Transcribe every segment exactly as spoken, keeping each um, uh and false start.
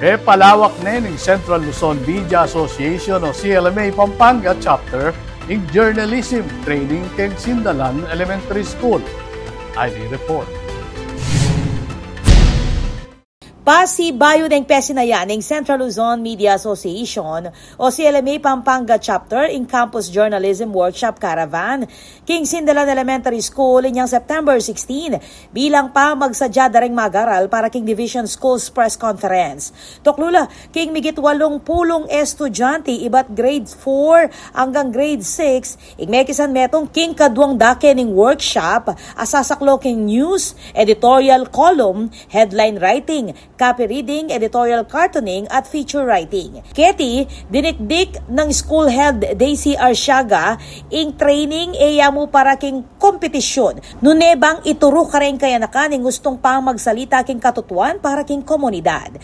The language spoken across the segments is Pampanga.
E palawak ne ning Central Luzon Media Association o C L M A Pampanga Chapter ing journalism training keng Sindalan Elementary School. Ay di report. Pasibayu neng pesinayan ning Central Luzon Media Association o C L M A Pampanga Chapter ing Campus Journalism Workshop Caravan king Sindalan Elementary School inyang September sixteen, bilang pamagsadya da reng mag-aral para king Division Schools Press Conference. Tuklu la king migit walung pulung estudyante ibat grade four anggang grade six ing mekisan metung king kaduang dake ning workshop a sasaklo king news, editorial column, headline writing, copy reading, editorial cartooning, at feature writing. Keti, dinikdik nang school head Daisy Arsiaga ing training e ya mu para king kompetisyun, nune bang ituru kareng kayanakan ing ustung pamagsalita king katutuan para king komunidad.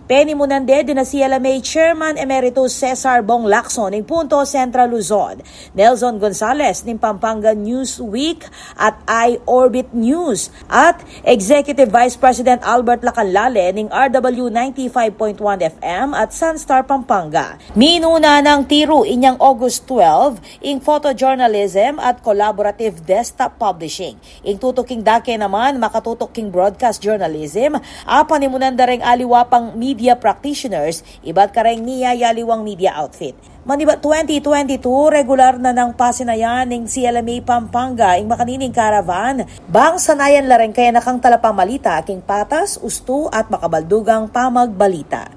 Penimunan de dina C L M A Chairman Emeritus Cesar Bong Lacson ning Punto Central Luzon, Nelson Gonzales ning Pampanga News Week at iOrbit News, at Executive Vice President Albert Lacanlale ning R W ninety-five point one F M at Sunstar Pampanga. Minuna nang tiru inyang August twelve ing photojournalism at collaborative desktop publishing. Ing tutuking dake naman makatutuk king broadcast journalism, a panimunan da reng aliwa pang media practitioners ibat kareng miyayaliwang media outfit. Manibat twenty twenty-two, regular na nang pasinayan ning C L M A Pampanga ing makanining caravan, bang sanayan la reng kayanakang talapamalita king patas, ustu at makabaldugang pamagbalita.